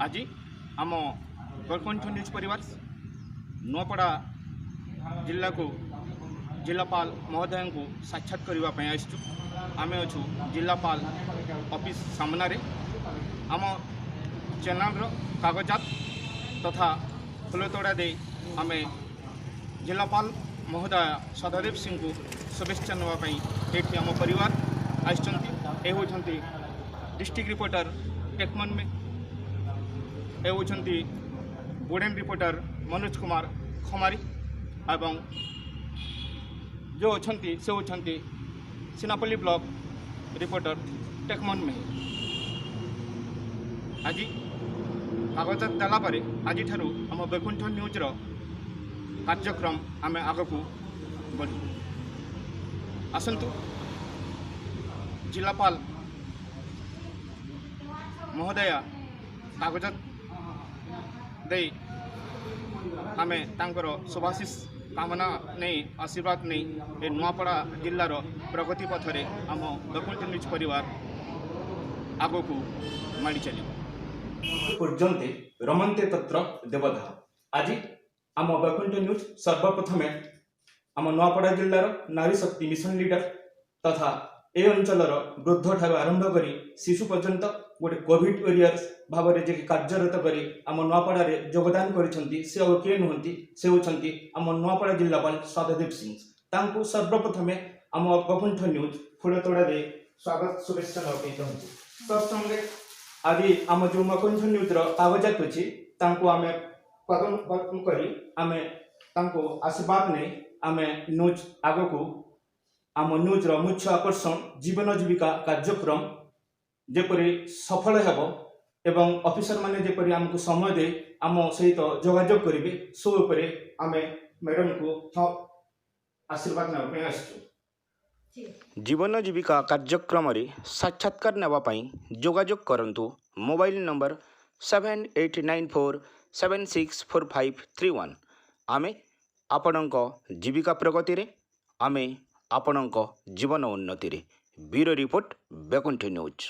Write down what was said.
ଆଜି ଆମ ବୈକୁଣ୍ଠ ନ୍ୟୁଜ୍ ପରିବାର ନୂଆପଡ଼ା ଜିଲ୍ଲାକୁ ଜିଲ୍ଲାପାଳ ମହୋଦୟଙ୍କୁ ସାକ୍ଷାତ କରିବା ପାଇଁ ଆସିଛୁ। ଆମେ ଅଛୁ ଜିଲ୍ଲାପାଳ ଅଫିସ୍ ସାମ୍ନାରେ। ଆମ ଚ୍ୟାନେଲ୍ର କାଗଜାତ ତଥା ଫୁଲତୋଡ଼ା ଦେଇ ଆମେ ଜିଲ୍ଲାପାଳ ମହୋଦୟ ସଦାଦେବ ସିଂଙ୍କୁ ଶୁଭେଚ୍ଛା ନେବା ପାଇଁ ଏଇଠି ଆମ ପରିବାର ଆସିଛନ୍ତି। ଏ ହେଉଛନ୍ତି ଡିଷ୍ଟ୍ରିକ୍ଟ ରିପୋର୍ଟର ଟେକମନ, ଏ ହେଉଛନ୍ତି ବୋଡେନ୍ ରିପୋର୍ଟର ମନୋଜ କୁମାର ଖମାରୀ ଏବଂ ଯେଉଁ ଅଛନ୍ତି ସେ ହେଉଛନ୍ତି ସିନାପଲ୍ଲୀ ବ୍ଲକ ରିପୋର୍ଟର ଟେକମନ ମେହେର। ଆଜି କାଗଜ ଦେଲା ପରେ ଆଜିଠାରୁ ଆମ ବୈକୁଣ୍ଠ ନ୍ୟୁଜ୍ର କାର୍ଯ୍ୟକ୍ରମ ଆମେ ଆଗକୁ ବଢ଼ିବୁ। ଆସନ୍ତୁ, ଜିଲ୍ଲାପାଳ ମହୋଦୟା କାଗଜ ଦେଇ ଆମେ ତାଙ୍କର ଶୁଭାଶିଷ କାମନା ନେଇ, ଆଶୀର୍ବାଦ ନେଇ ଏ ନୂଆପଡ଼ା ଜିଲ୍ଲାର ପ୍ରଗତି ପଥରେ ଆମ ବୈକୁଣ୍ଠ ନ୍ୟୁଜ୍ ପରିବାର ଆଗକୁ ମାଡ଼ି ଚାଲିବ। ପର୍ଯ୍ୟନ୍ତେ ରମନ୍ତେ ତତ୍ର ଦେବତା। ଆଜି ଆମ ବୈକୁଣ୍ଠ ନ୍ୟୁଜ୍ ସର୍ବପ୍ରଥମେ ଆମ ନୂଆପଡ଼ା ଜିଲ୍ଲାର ନାରୀ ଶକ୍ତି ମିଶନ ଲିଡର ତଥା ଏ ଅଞ୍ଚଳର ବୃଦ୍ଧଠାରୁ ଆରମ୍ଭ କରି ଶିଶୁ ପର୍ଯ୍ୟନ୍ତ ଗୋଟେ କୋଭିଡ ୱାରିୟର୍ସ ଭାବରେ ଯିଏକି କାର୍ଯ୍ୟରତ କରି ଆମ ନୂଆପଡ଼ାରେ ଯୋଗଦାନ କରିଛନ୍ତି, ସେ ଆଉ କିଏ ନୁହନ୍ତି, ସେ ହେଉଛନ୍ତି ଆମ ନୂଆପଡ଼ା ଜିଲ୍ଲାପାଳ ସଦାଦେବ ସିଂ। ତାଙ୍କୁ ସର୍ବପ୍ରଥମେ ଆମ ବୈକୁଣ୍ଠ ନ୍ୟୁଜ୍ ଫୁଲତୋଡ଼ା ଦେଇ ସ୍ୱାଗତ ଶୁଭେଚ୍ଛା ନେବା ପାଇଁ ଚାହୁଁଛୁ। ତତ୍ସଙ୍ଗେ ଆଜି ଆମ ଯେଉଁ ବୈକୁଣ୍ଠ ନ୍ୟୁଜ୍ର କାଗଜାତ ଅଛି, ତାଙ୍କୁ ଆମେ ପ୍ରଦାନ କରି ଆମେ ତାଙ୍କୁ ଆଶୀର୍ବାଦ ନେଇ ଆମେ ନ୍ୟୁଜ୍ ଆଗକୁ, ଆମ ନ୍ୟୁଜ୍ର ମୁଖ୍ୟ ଆକର୍ଷଣ ଜୀବନ ଜୀବିକା କାର୍ଯ୍ୟକ୍ରମ ଯେପରି ସଫଳ ହେବ ଏବଂ ଅଫିସରମାନେ ଯେପରି ଆମକୁ ସମୟ ଦେଇ ଆମ ସହିତ ଯୋଗାଯୋଗ କରିବେ, ସେ ଉପରେ ଆମେ ମ୍ୟାଡ଼ାମକୁ ଆଶୀର୍ବାଦ ନେବା ପାଇଁ ଆସିଛୁ। ଜୀବନ ଜୀବିକା କାର୍ଯ୍ୟକ୍ରମରେ ସାକ୍ଷାତକାର ନେବା ପାଇଁ ଯୋଗାଯୋଗ କରନ୍ତୁ ମୋବାଇଲ ନମ୍ବର 7894764531। ଆମେ ଆପଣଙ୍କ ଜୀବିକା ପ୍ରଗତିରେ, ଆମେ ଆପଣଙ୍କ ଜୀବନ ଉନ୍ନତିରେ। Bureau report, Baikuntha news.